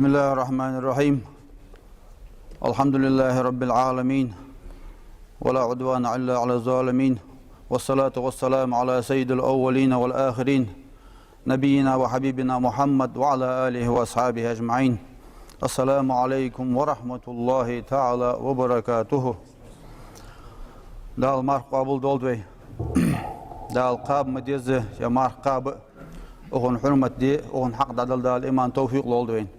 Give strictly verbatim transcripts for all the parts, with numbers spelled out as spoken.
بسم الله الرحمن الرحيم. الحمد لله رب العالمين، ولا عدوان إلا على الظالمين، والصلاة والسلام على سيد الأولين والآخرين، نبينا وحبيبنا محمد وعلى آله وأصحابه أجمعين. السلام عليكم ورحمة الله تعالى وبركاته. Дала марха къоабал долда вай. Дала кхаба ма дезза, е марха кхаба, укхан хьурмат де, укхан хьакъ дӀадала Дала иман, товфикъ лолда вайна.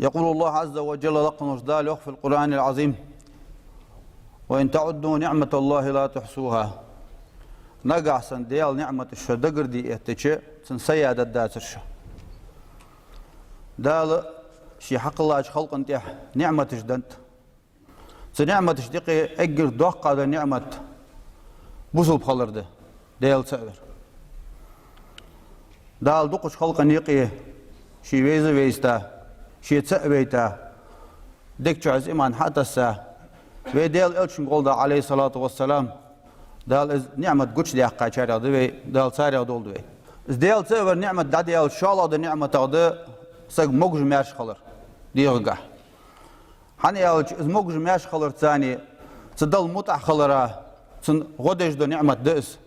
يقول الله عز وجل, лакха волча Дала йоах في القرآن العظيم: وإن تعدوا نعمة الله لا تحصوها. Нагахь санна Даьла ниӀматаш шо дагарде эттача, цун сая даддацар шо. Дала ший хьакхеллача халкъа тӀа ниӀматаш деннад. Цу ниӀматашта юкъе эггара доккха дола ниӀмат бусалба хилар да, Даьла цаӀ вар. Дала дукхача халкъа юкъе ше веза а вайзийта, ше цаӀ а вайта, дег чу из иман хьа а тесса, вай Даьла Элчанга гӀолла, عليه الصلاة والسلام, Дала из ниӀмат гучадаьккхачарех да вай, Дала царех долда вай. Из Даьла цаӀ вар ниӀмат дӀадаьлча, шоллагӀа дола ниӀматех да саг могаш-маьрша хилар дегӀагахь. ХӀана аьлча, из могаш-маьрша хиларца, цу Далла мутӀахьа хиларца, цунна гӀо деш дола ниӀмат да из.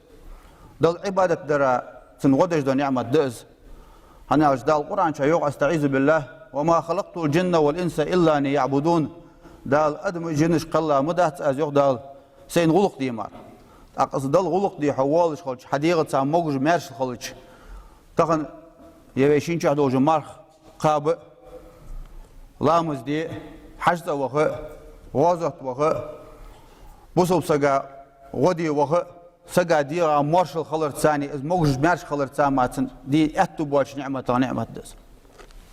Далла Ӏибадат дарца, цунна гӀо деш дола ниӀмат да из. ХӀана аьлча, Дала Къуръан чу йоах: أستعيذ بالله، وما خلقت الجن والإنس إلا ليعبدون. Дала адамаш а жинаш а кхелла ма дац аз, йоах Дала, сайна гӀулакх де мара. ТӀаккха из Далла гӀулакх де хьо воалаш хилча, хьа дегӀаца могаш-маьрша хилча, тахан е вай шийна чу долча марха кхаба, ламаз де, хьажцӀа ваха, гӀазот ваха, бусалба сага гӀо де ваха, сага дегӀа моаршал хиларца, из могаш-маьрша хиларца мара цунна де аьттув боацача ниӀматех ниӀмат да из.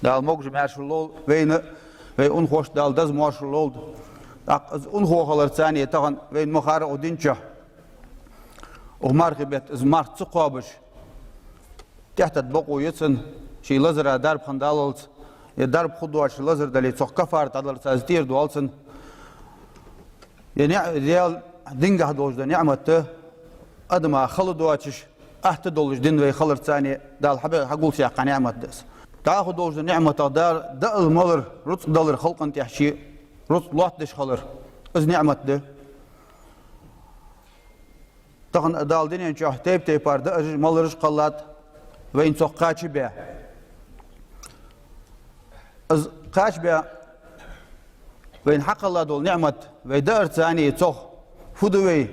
Дала могаш-маьрша лолда вайна, вай унахошта Дала деза моаршал лолда. ТӀаккха из унахо хиларца тахан вайна ма харра укх дина чу укх мархий бетта из марха ца кхобаш тӀехьататта бокъо я цун, ший лазара дарба хинна даллалца, е дарба хургдоацаш лазар дале, цох каффарат дӀадаларца из тӀера доал цунна. Е ниӀ-, Даьла дингахь долаш дола ниӀмат да, адама хала доацаш, атта долаш дин вай хиларца Дала хьабе-, хьагулсаьккха ниӀмат да из. ДӀахо долаш дола ниӀматех да даъал малар, рузкъа далар халкъа тӀа, ший рузкъа лоаттадеш хилар. Из ниӀмат да. Тахан Дала дунен чу тайп-тайпара даараш, малараш кхеллад, вайна цох кхача бе. Из кхача бе, вайна хьакхелла дола ниӀмат, вай даарца цох фу ду вай?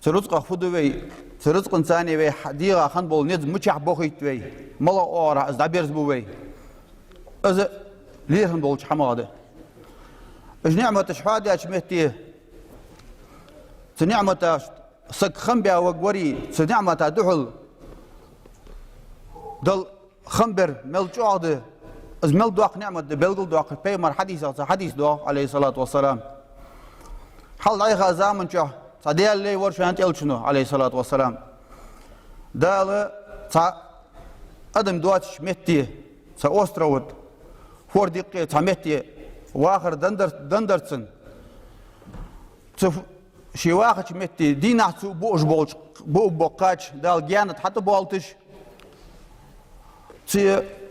Цу рузкъах фу ду вай? Цу рузкъанца вай хьа-, дегӀа хинна бола низ мичахьа бохийт вай? МалагӀа оагӀорахьа из дӀаберзабу вай? Из лерхӀам долча хӀамах да. Уж ниӀматаш хьоадаьча метте, цу ниӀматашта саг хам баь варгваре, цу ниӀмата духьал Далла хам бар мел чӀоагӀа да, из мел доккха ниӀмат да белгалдоаккхаш, пайхамара хьадисах цхьа хьадис доагӀа, عليه الصلاة والسلام. Хьалха дӀаяхача заман чу цхьа Даьла лай вар шоана тӀа Элчано, عليه الصلاة والسلام. Дала цхьа адам доацача метте, цхьа остров тӀа, хӀара диккхе цхьа метте вахар деннадар-, деннадар цунна. Цу ф-, ше вахача метте дийнахьа цо буаш болча, буаш бола кхача Дала гаьна тӀа хьатӀабоалийташ, цу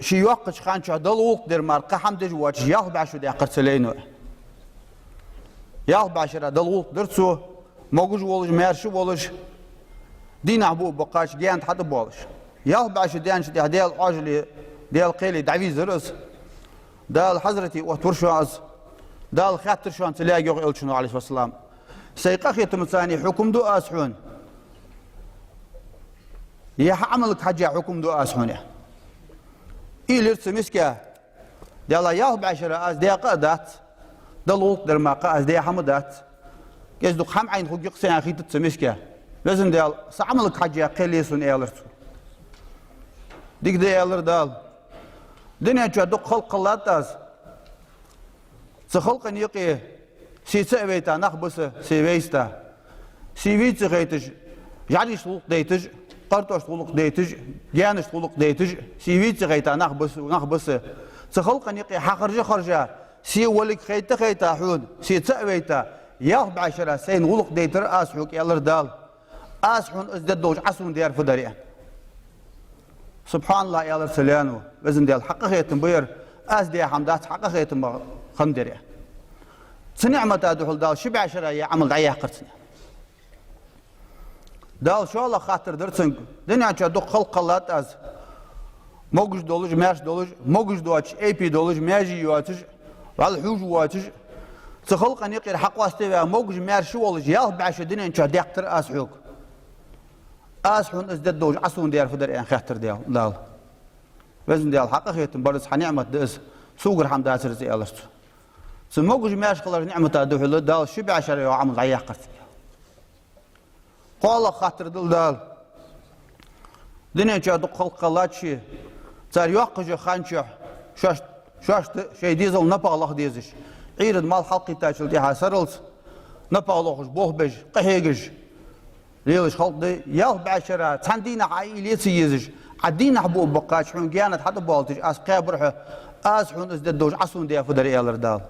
ше йоаккхача хана чу Далла гӀулакх дер мара кхы хӀама деш воацаш, ялх бӀаь шу даьккхар цу лайно. Ялх бӀаь шера Далла гӀулакх дир цо, могаш волаш, маьрша волаш, дийнахьа буаш бола кхача гаьна тӀа хьатӀабоалаш. Ялх бӀаь шу даьнначул тӀехьагӀа Даьла Ӏоажале, Даьла кхеле дӀавийрзар из. Дала хьазрате оттавир шоана из. Дала хаьттар шоана цу лайга, йоах Элчано, عليه الصلاة والسلام: «Сай къахетамца хьукам ду аз хьона, е хьа Ӏамалга хьежжа хьукам ду аз хьона?» Элир цу миска: «Даьла, ялх бӀаь шера аз даь къа а дац, Далла гӀулакх дер мара кхы аз даь хӀама дац. КӀезига-дукха хӀама Ӏайна хургья-кх са», — аьнна хийтар цу миска. «Везан Даьла, са Ӏамалга хьежжа кхел е сона», — аьлар цо. «Дика да, — аьлар Дала. — Дунен чу дукха халкъ хилад аз. Цу халкъа юкъе се цаӀ вайта нах ба са, се везийта. Се вий ца хайташ, жӀарашта гӀулакх дайташ, къартошта гӀулакх дайташ, гаьнашта гӀулакх дайташ, се вий ца хайта нах ба са, нах ба са. Цу халкъа юкъе хьахержа-хержа, се волга хайта-хайта хьона, се цаӀ вайта, ялх бӀаь шера сайна гӀулакх дайтар аз хьога», — аьлар Дала. «Аз хьона из дергдолча Ӏа сона дер фу дар?» — аьнна. «СубхьаналлахӀ», — аьлар цу лаьно. «Везан Даьла, хьа къахетам бар ер, аз даь хӀама дац, хьа къахетама хам дер». Цу ниӀмата духьал Дала ши бӀаь шера яь Ӏамал дӀаяьккхар цунна. Дала шоллагӀа хаттар дир цунга: «Дунен чу дукха халкъ хилад аз, могаш долаш, маьрша долаш, могаш доацаш, эпи долаш, маьже йоацаш, вӀалла хьувш воацаш, цу халкъа юкъера хьакъоаставаь, могаш, маьрша волаш, ялх бӀаь шу дунен чу даьккхар аз хьога. Аз хьона из дергдолаш Ӏа сона даьр фу дар?» — аьнна хаьттар Дала. «Везан Даьла, хьа къахетам бар из, хьа ниӀмат да из, согара хӀама дацар из», — аьлар цо. Цу могаш-маьрша хилара ниӀмата духьала Дала ши бӀаь шера йоагӀа Ӏамал дӀаяьккхар цунна. КхоалагӀа хаттар дир Дала. Дунен чу дукха халкъ хилад ший, цар йоккхача хана чухь шоаш-, шоашта шоай дезал напагӀа лаха дезаш, Ӏуйран малх хьалкхийттачул тӀехьагӀа сарралца напагӀа лохаш, болх беш, къахьегаш лелаш халкъ да. Ялх бӀаь шера цхьан дийнахьа Ӏа уйла е ца езаш, Ӏа дийнахьа буа баккхача, хьона гаьна тӀа хьатӀабоалийташ, аз кхаьбар хьо, аз хьона из дергдолаш Ӏа сона даь фу дар, аьлар Дала.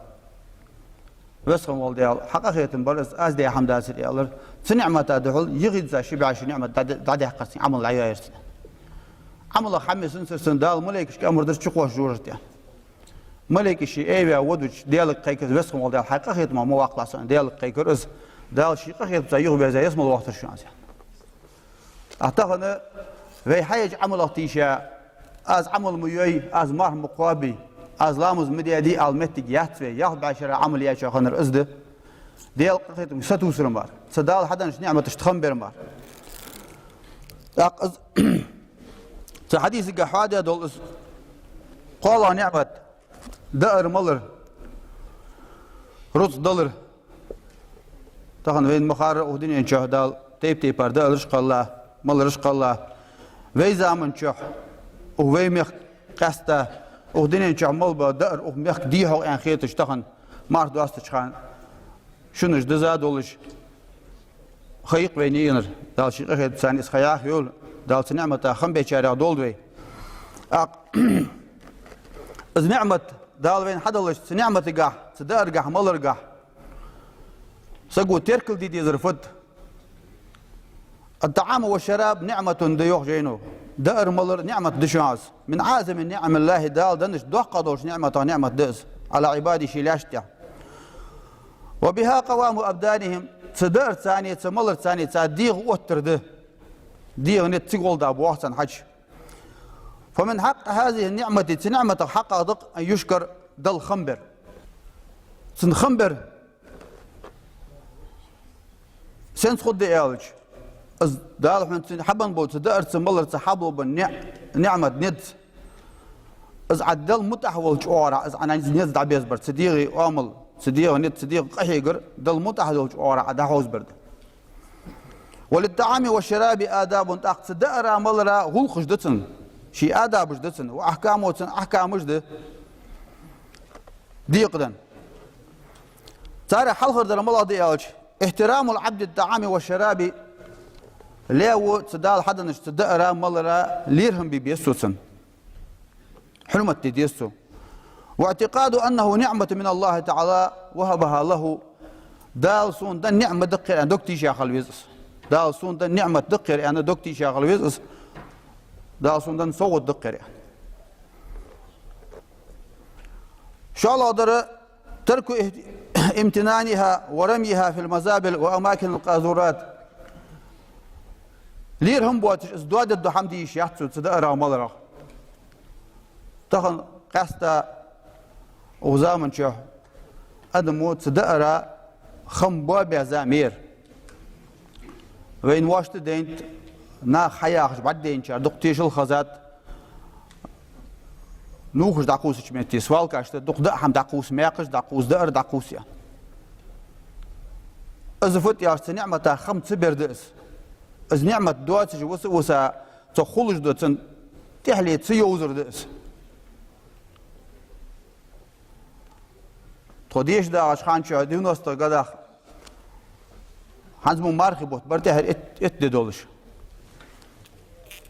«Веза хинна вола Даьла, хьа къахетам бар из, аз даь хӀама дацар», — аьлар. Цу ниӀмата духьал йихица ши бӀаь шу ниӀмат дӀа-, дӀадаьккхар цунна, Ӏамал дӀаяьяр цунна. Ӏамалах хьамме санна сарсанна Дала малейкашка амар дир чукхоссаш жожагӀате. Малейкаш ший эвя водуча Даьлага кхайкар: «Веза хинна вола Даьла, хьай къахетама ма ваккхалахь сона», — Даьлага кхайкар из. Дала ший къахетамца юхаберза ялсмала воаккхар шоана аз. А тахан вай хьаеча Ӏамалах тийша, аз Ӏамал ма йой, аз марха ма кхоабий, аз ламаз ма даьдий ала моттиг яц вай. Ялх бӀаь шера Ӏамал яьчоа хиннар из да. Даьла къахетамга сатувсар мара, цу Дала хьаденнача ниӀматашта хам бер мара. ТӀаккха из, цу хьадисага хьоадаь дола из кхоалагӀа ниӀмат: даар-малар, рузкъа далар. Тахан вайна ма харра, укх дунен чу Дала тайп-тайпара даараш кхелла, малараш кхелла. Вай заман чу, укх вай мехка къаьстта, укх дунен чу мел ба даар укх мехка дехьа аьнна хеташ, тахан марха доастача хана шунаш диза долаш ха я-кх вайна енар. Дала ший къахетамца из ха яхъйойла, Дала цу ниӀмата хам бечарех долда вай. ТӀаккха из ниӀмат Дала вайна хьаделлача цу ниӀматагахь, цу даарагахь, маларагахь саго теркал де дезар фуд? «الطعام والشراب نعمة», — да йоах жайно. Даар-малар ниӀмат да шоана из. «من أعظم نعم الله», Дала деннача доккхагӀа долча ниӀматех ниӀмат да из, «على عباده», ший лаьшта тӀа. «وبها قوام أبدانهم», цу даарцани, цу маларцани цар дегӀа оттар да. ДегӀа низ цига гӀолла да боху царна хьажа. «فمن حق هذه النعمة», цу ниӀматах хьакъ да-кх, «أن يشكر», Далла хам бер. Цунна хам бер сенца хургда аьлча, из Дала хьона цунна хьабенна бола, цу даарца, маларца хьабола бенна ниӀ-, ниӀмат, низ, из Ӏа Далла мутӀахьа волча оагӀорахьа, из Ӏа низ дӀабезабар, цу дегӀа оамал, цу дегӀа низ, цу дегӀа къахьегар Далла мутӀахьа долча оагӀорахьа Ӏа дӀахьовзабар да. «وللطعام والشراب آداب», тӀаккха цу даара, малара гӀулакхаш да цун, ший адабаш да цун, «وأحكام», цун ахькамаш да декъаденна. Царех хьалхардар малагӀа да аьлча: «احترام العبد للطعام والشراب», лаьво цу Дала хьаденнача цу даара, малара лерхӀам бе беза цо цунна. Хьурмат де деза цо. «واعتقاد أنه نعمة من الله تعالى وهبها له». Дала сона денна ниӀмат да-кх ер аьнна дог тийша хила веза из. Дала сона денна ниӀмат да-кх ер аьнна дог тийша хила веза из. Дала сона денна совгӀат да-кх ер аьнна. ШоллагӀдар: «ترك امتنانها ورميها في المزابل وأماكن القاذورات». ЛерхӀам боацаш, из доадергдола хӀама де йиш яц цо цу даарах, маларах. Тахан къаьстта укх заман чу адамо цу даара хам боабаь зама яр. Вайна вӀашта дайнад, наха хьаяхаш бӀаргадайначар дукха тешал хезад, нувхаш дӀакхувсача метте, свалкашта дукха даа хӀама дӀакхувс, маькхаш дӀакхувс, даар дӀакхувс аьнна. Из фуд аьлча, цу ниӀмата хам ца бер да из. Из ниӀмат доацаш виса а виса, цох хулаш дола цун тӀехьале ца йовзар да из. Тхо деша дагӀача хана чу, девяностых годах, хӀанз мо мархий бутт бар тӀехьара итт, итт ди долаш.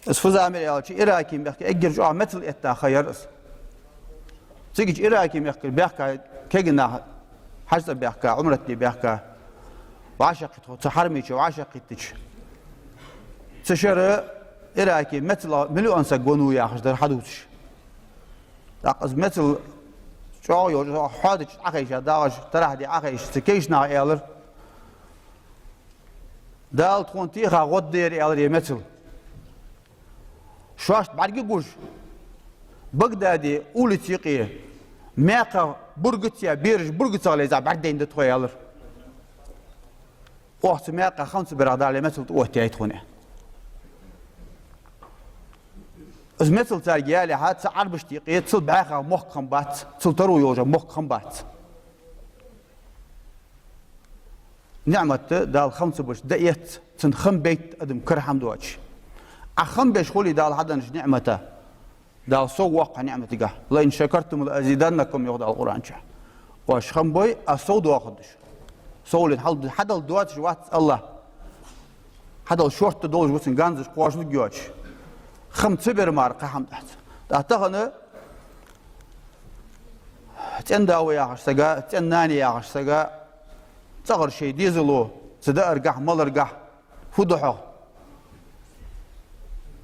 Из фу зама яр аьлча, Ираке мехка эггара чӀоагӀа мецал этта ха яр из. Цигача Ираке мехкара баьхка, кегий нах хьажцӀа баьхка, Ӏумрат де баьхка, вӀашагӀкхийтта, цу хьарме чу вӀашагӀкхийттача, цу шера Ираке мецала миллион саг гонав яхаш дар хьадувцаш. ТӀаккха из мецал чӀоагӀа йолча хьоадача Ӏохайша, дагӀаш, тарахь де Ӏохайша, цу кайча наха аьлар: «Дала тхона теха гӀод дера», — аьлар ер мецал. «Шоашта бӀарга гуш, Багдаде улица юкъе маькха бургаца, бераш бургаца леза бӀаргадайна да тхо», — аьлар. «Оаха цу маькха хам ца барах Дала ер мецал тӀаоттаяьй тхона». Из мецал царга ялехьа, цу Ӏарбашта юкъе цул бӀаьха мохк хам бац, цул таро йолаш мохк хам бац. НиӀмат Дала хам ца беш дӀаэц, цун хам бейт адам кара хӀама доацаш. Ӏа хам беш хуле Дала хьаденнача ниӀмата, Дала сов воаккх хьа ниӀматагахьа. «لئن شكرتم لأزيدنكم», — йоах Дала Къуръан чу. Оаш хам бой, аз сов доаккхаргда шоана. Совлен хьал-, хьадала доацаш вац АллахӀ. Хьадала шортта долаш ва цун ганзаш, кхоачалургйоацаш. Хам ца бер мара кхы хӀама дац. ТӀаккха тахан цӀен-да ва яхаш сага, цӀен-нана я яхаш сага, цӀагӀара шоай дезало, цу дааргахьа, маларгахьа фу да хьогӀ?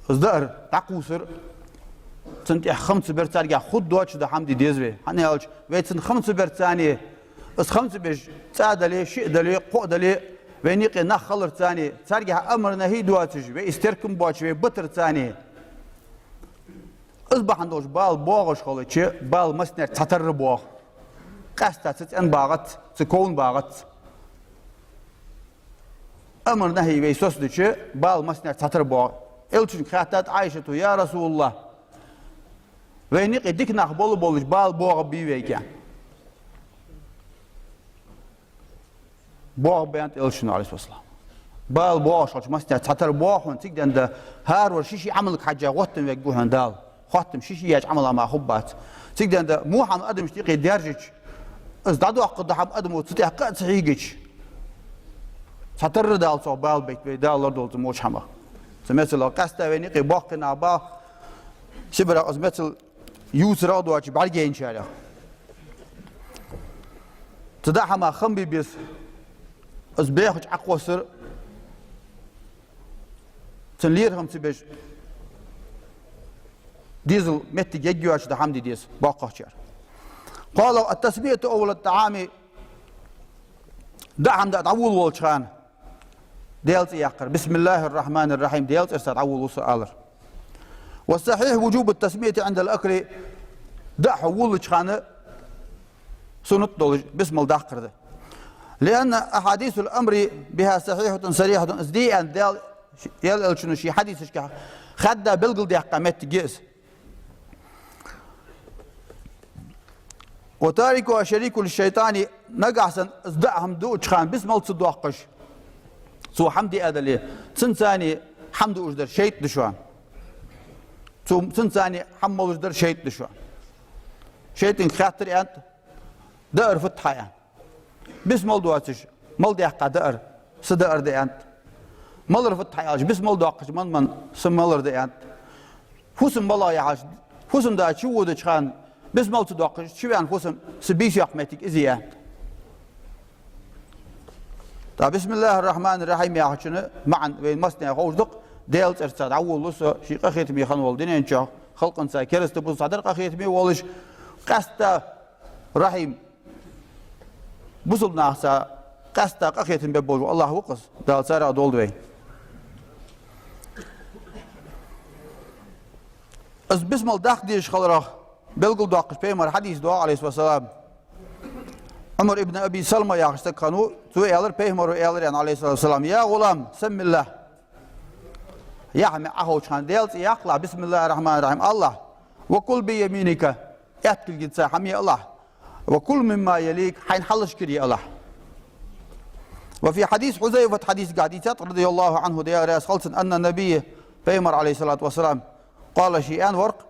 Из даар дӀакхувсар, цунна тӀехьа хам ца бар царгахьа хургдоацаш да хӀама де деза вай. ХӀана аьлча, вай цунна хам ца барца, из хам ца беш цӀа дале, шиъ дале, кхоъ дале, вайна юкъе нах хиларца, царгахьа амар-нахьи доацаш, вай из теркам боацаш, вай битарца, из бахьан долаш бала боагӀаш хилча, бала массанех цхьатарра боагӀа. Къаьстта цу цӀен багӀац, цу ковна багӀац. Амар-нахьи вай соцадича, бала массанех цхьатарра боагӀа. Элчанга хаьттад Ӏайшата: «Я РасулаллахӀ, вайна юкъе дика нах бола болаш бала боагӀаргбий вайга?» «БоагӀаргба», — аьннад Элчано, Ӏалайхи ссалам. «Бала боагӀаш хилча массанех цхьатарра боагӀа хьона, цига денз да хӀаравар ший-ший Ӏамалга хьежжа гӀоттам вергва хьона Дала. Хоттам ший-ший яьча Ӏамала мара хургбац. Цига денз да во хӀама адамашта юкъе даьржача, из дӀадоаккхаргда хӀама адамо цу тӀа кхы а ца хьийгача, цхьатарра Дала цох бала бейт вай, Дала лорадолда вай цу воча хӀамах». Цу мецалах къаьстта вайна юкъе боккхий нах ба, Сибарах из мецал ювцарах доацаш бӀаргаяйначарех. Цу даа хӀамах хам бе беза, из бехача Ӏокхоссар, цун лерхӀам ца беш, дезал моттиг ергйоацаш да хӀама де деза боккхагӀчар. قال: «التسمية أول الطعام». Даа хӀама даа дӀаволавалча хана Даьла цӀи яккхар. «بسم الله الرحمن الرحيم», Даьла цӀерца дӀаволаву со алар. «والصحيح وجوب التسمية عند الأكل». Даа хьо волалуча хана суннат долаш бисмал даккхар да. «لأن أحاديث الأمر بها صحيحة صريحة». Из де аьнна Даьла, Даьла Элчано ший хьадисашка хадда белгалдаьккха моттиг я из. «وتاركها شريك للشيطان», нагахьа санна из даа хӀама дуача хана бисмал ца доаккхаш, цо хӀама диа дале, цунца хӀама дуаш дар шайтӀа да шоана. Цо, цунца хӀама молаш дар шайтӀа да шоана. ШайтӀага хаьттар, аьннад: «Даар фуд хьа?» — аьнна. Бисмал доацаш мала даьккха даар са даар да, аьннад. «Малар фуд хьа?» — аьлча, бисмал доаккхаш мала-мала са малар да, аьннад. «Фусам малагӀа я?» — аьлча, фусам-да чуводача хана бисмал ца доаккхаш чувена фусам са бийса йоаккха моттиг из я, аьннад. ТӀаккха «بسم الله الرحمن الرحيم» яхачун маӀан вайна массанена ховш да-кх: Даьла цӀерца дӀаволалу со ший къахетаме хинна волча дунен чу, халкъанца кераста бусалба цхьатарра къахетаме волаш, къаьстта Рахьим, бусалба нахаца къаьстта къахетам бергболаш вола АллахӀ ва-кх из, Дала царех долда вай. Из бисмал даккха дезаш хиларах белгалдоаккхаш Пайхамара хьадис да, Ӏалайхи ссалам. Ӏумар ибн Аби Салама яхаш саг хиннав, цо аьлар, Пайхамаро аьлар, аьнна, Ӏалайхи ссалату вассалам: «يا غلام، سم الله». Яхь меӀ Ӏоховча хана Даьла цӀи яккхалахь, «بسم الله الرحمن الرحيم» алалахь, «وكل بيمينك». Аьттилгенца хӀама е алалахь. «وكل مما يليك», хьайна хьалхашкара е алалахь. وفي حديث حذيفة, хьадисагахьа дийцад, رضي الله عنه, Даьла раьза хилва цунна, أن النبي, Пайхамар, عليه الصلاة والسلام, قال, ше аьнна вар-кх: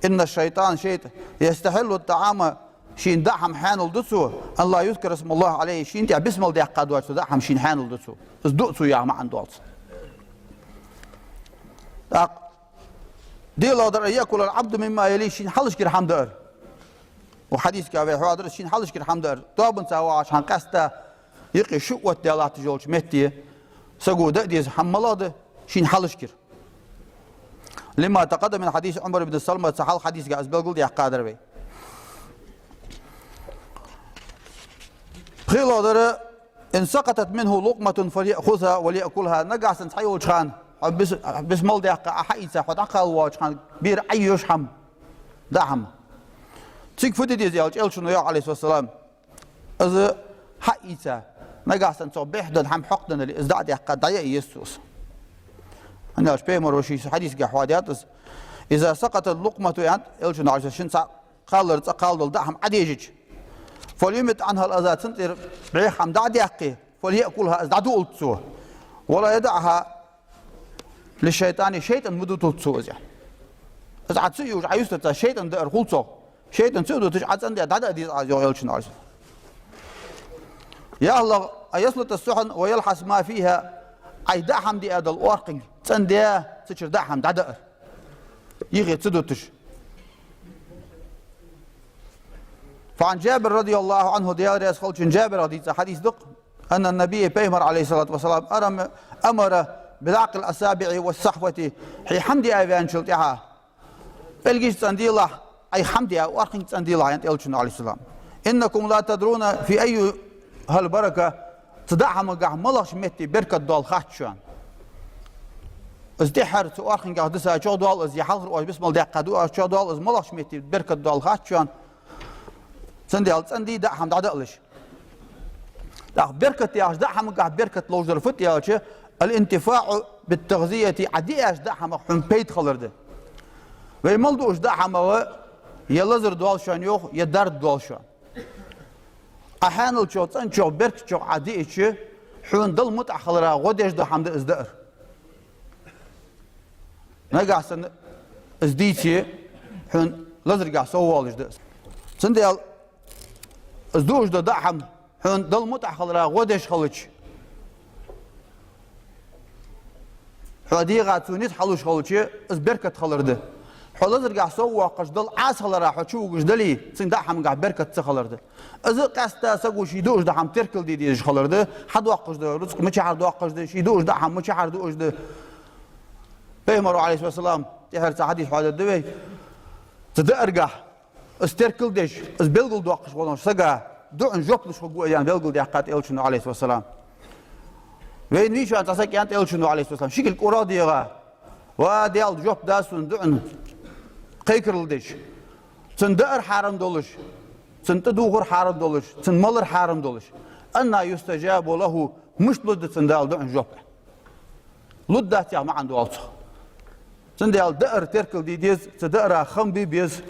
«إن الشيطان, шайтӀа, يستحل الطعام», шийна даа хӀама хьаьнал ду цо, «أن لا يذكر اسم الله عليه», шийна тӀа бисмал даьккха доацаш дола даа хӀама шийна хьаьнал ду цо. Из ду цо яха маӀан долаш. ТӀаккха: «ديلا العبد مما يليه», шийна хьалхашкара хӀама даар. Укх хьадисагахьа вай хьоадаьр, шийна хьалхашкара хӀама даар. Тоабанца вагӀаш хьа къаьстта юкъе шу оттадаь латташ йолча метте саго даа деза хӀама малагӀа да? Шийна хьалхашкара. لما تقدم من حديث عمر بن سلمة, цу хьалха хьадисагахь из белгалдаьккхадар вай. ПхелагӀдар: إن سقطت منه لقمة فليأخذها وليأكلها. Нагахь санна цхьайолча хана, хьо бис-, бисмал даьккха, Ӏа хьаийца, хьо дӀакхалвоалача хана, бера Ӏайош хӀама, даа хӀама. Цига фу де деза аьлча, Элчано йоах, عليه الصلاة والسلام, из хьаийца, нагахь санна цо бӀехденна хӀама хьокхаденнале, из дӀа а даьккха, дӀаяа еза цо из. ХӀана аьлча Пайхамаро ший хьадисагахь хьоадаьд из: إذا سقطت لقمة, аьннад Элчано, عليه الصلاة والسلام, шийна цхьа кхаллар, цкъа кхаллар, даа хӀама Ӏадежача, فليمط عنها الأذى, цунна тӀера бӀеха хӀама дӀа а даьккхе, فليأكلها, из дӀадоалда цо, ولا يدعها للشيطان, шайтӀанна ма дуталда цо из. Из Ӏа ца юаш, Ӏа юстаца шайтӀан даар хул цох. ШайтӀан ца а дуташ, Ӏа цӀендаь дӀадаа деза Ӏа из, йоах Элчано, عليه الصلاة والسلام. ЯлхлагӀа: أن يسلت الصحن ويلحس ما فيها, Ӏа даа хӀама диа дола орханга цӀендаь, цу чура даа хӀама дӀадаар, юхе ца дуташ. فعن جابر رضي الله عنه, Даьла раьза хилва цунна, Джабирах дийца хьадис да-кх, أن النبي, Пайхамар, عليه الصلاة والسلام, أرم-, أمر بدعق الأصابع والسحفة, хье хӀама диа ваьнначул тӀехьагӀа пӀелгаш цӀенделахь, Ӏайха хӀама диа орханга цӀенделахь, аьннад Элчано, عليه السلام. إنكم لا تدرون في أيها البركة, цу даа хӀамагахь малагӀча метте беркат дола хац шоана. Из тӀеххьара цу орхангах дисачох дола из, е хьалхара оаш бисмал даьккха дуачох дола из, малагӀча метте беркат дола хац шоана. Цудухьа цӀенде даа хӀама дӀадаалаш. ТӀаккха беркат яхаш, даа хӀамагахь беркат ловш дар фуд аьлча, الانتفاع بالتغذية, Ӏа диача даа хӀамах хьона пайда хилар да. Вай мел дуаш даа хӀамах е лазар доал шоана, йоах, е дарба доал шоана. Ӏа хьаьналчох, цӀеначох, беркатачох Ӏа диача, хьона Далла мутӀахьа хилара гӀо деш дола хӀама да из даар. Нагахь санна из дийце, хьона лазаргахь соввалаш да из. Цудухьа из дуаш дола даа хӀама хьона Далла мутӀахьа хилара гӀо деш хилча, хьо дегӀа цо низ хьалуш хилча, из беркат хилар да. Хьо лазаргахь соввоаккхаш, Далла Ӏаса хилара хьо чувугаш дале, цу даа хӀамагахь беркат ца хилар да. Из къаьстта саго ший дуаш дола хӀама теркалде дезаш хилар да, хьадоаккхаш дола рузкъа мичахьара доаккхаш да, ший дуаш дола хӀама мичахьара дуаш да. Пайхамаро, عليه الصلاة والسلام, тӀеххьара цхьа хьадис хьоадергда вай. Цу дааргахь из теркалдеш, из белгалдоаккхаш волча сага дуӀан жоп луш хургва из, аьнна, белгалдаьккхад Элчано, عليه الصلاة والسلام. Вайна вийча цхьа саг аьннад Элчано, عليه الصلاة والسلام, ши кулг урагӀа дегӀа: «Ва Даьла, жоп да сона дуӀан кхайкарал деш. Цун даар хьарам долаш, цун тӀадувхар хьарам долаш, цун малар хьарам долаш. أنى يستجاب له, мишта лургда цунна Дала дуӀан жоп?» Лургдац яха маӀан доал цох. Цудухьа даар теркалде деза, цу даара хам бе беза.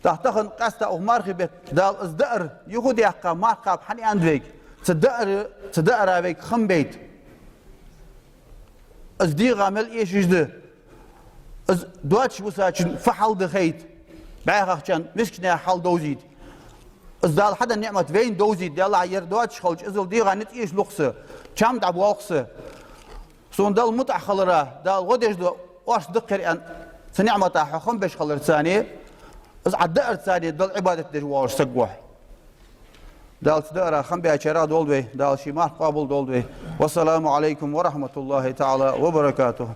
ТӀаккха тахан къаьстта укх мархий бетта Дала из даар юхадаьккха, марха кхаба хьааьннад вайга. Цу даар, цу даара вайга хам бейта. Из дегӀа мел эшаш да. Из доацаш висачун фу хьал да хайта. БӀаьхачарна, мискачарна хьал довзийта. Из Дала хьаденна ниӀмат вайна довзийта. Даьллахь, ер доацаш хилча, иззал дегӀа низ эшалу-кх са, чам дӀабоалу-кх са. Сона Далла мутӀахьа хилара, Дала гӀо деш дола орц да-кх ер, аьнна, цу ниӀмата хьо хам беш хиларца, из Ӏа даарца Далла Ӏибадат деш воаллаш саг ва хьо. Дала цу даара хам баьчарех долда вай, Дала ший марха къоабал долда вай. والسلام عليكم ورحمة الله تعالى وبركاته.